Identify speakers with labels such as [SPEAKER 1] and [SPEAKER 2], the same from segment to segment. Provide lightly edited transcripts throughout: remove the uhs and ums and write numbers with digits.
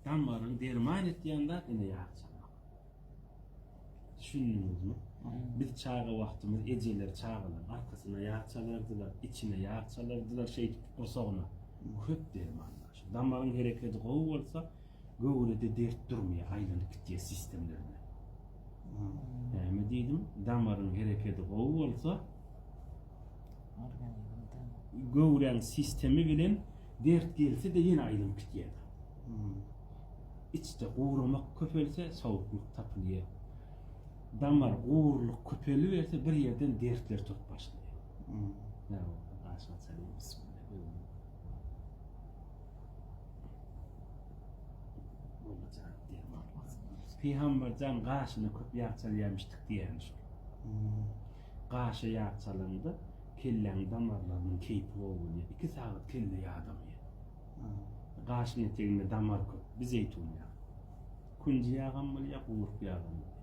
[SPEAKER 1] Damaryň derman etýän zat ine ýag çalmak. Düşündiňizmi? Biz çaga wagtymyz ejeler çagalaryň arkasyna ýag çalardylar, içine ýag çalardylar şeýdip gursagyna. Köp derman bar. Şu damaryň hereketi gowy bolsa, göwrede dert durmaýar, aýlanyp gitýär sistemlerine. Näme diýdim? Damaryň hereketi gowy bolsa, göwräň sistemi bilen dert gelse-de ýene aýlanyp gitýär. Içde guramak köpelse, sowuklyk tapylýar. Damar gurulyk köpeliberse, bir ýerden dertler turup başlaýar. Näme bolsa, gaşyňy çalayň, bismillah. Pygamber jan gaşyna köp ýag çalýarmyşdyk diýýäni şol. Gaşa ýag çalanda kelläň damarlarynyň keýpi gowy bolýar. 2 sagat kelle ýadamaýar. Gaşyň eteginde damar köp. Bir zeýtun ýagy. Künji ýagam bolýar, guruk ýagam bolýar.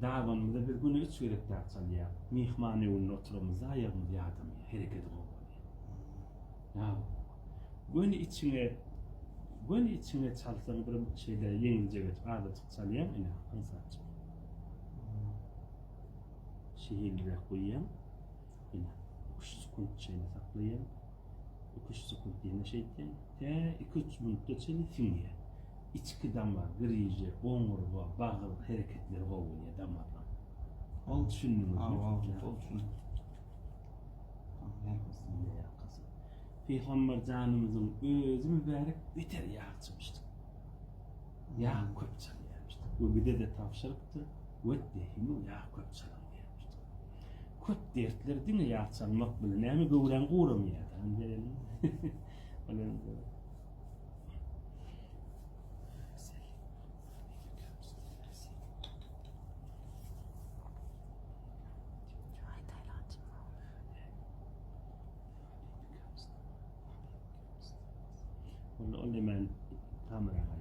[SPEAKER 1] Dabanymyza biz güne üç gezek ýag çalýar. Myhman öwünde oturamyzda aýagymyz ýadamaýar, hereketi gowy bolýar. Ýag. Göni içiňe göni içiňe çalsaň bir şeýle ýeňiljek edip azajyk çalýaň ine aňsatjyk. Şeýleräk goýýaň. Ine, 3 sekunt şeýle saklaýaň. 2-3 sekunt ýene şeýtýäň. Tä 2-3 minutda çenli siňýär. Içki damar, grije, oňurga, bagyr hereketleri gowy bolýar damarlaryň. Ol düşündiňizmi?
[SPEAKER 2] Hawa, ol düşündim.
[SPEAKER 1] Pygamber janymyzyň özi mübärek beter ýag çypyşdyk. Ýag köp çalýarmyşdyk. We bize-de tabşyrypdyr, Wetdehinu ýag köp çalyň diýýärmişdik. Köp dertler diňe ýag çalmak bilen, näme göwräň guramaýar. Ol ol hemen kamera.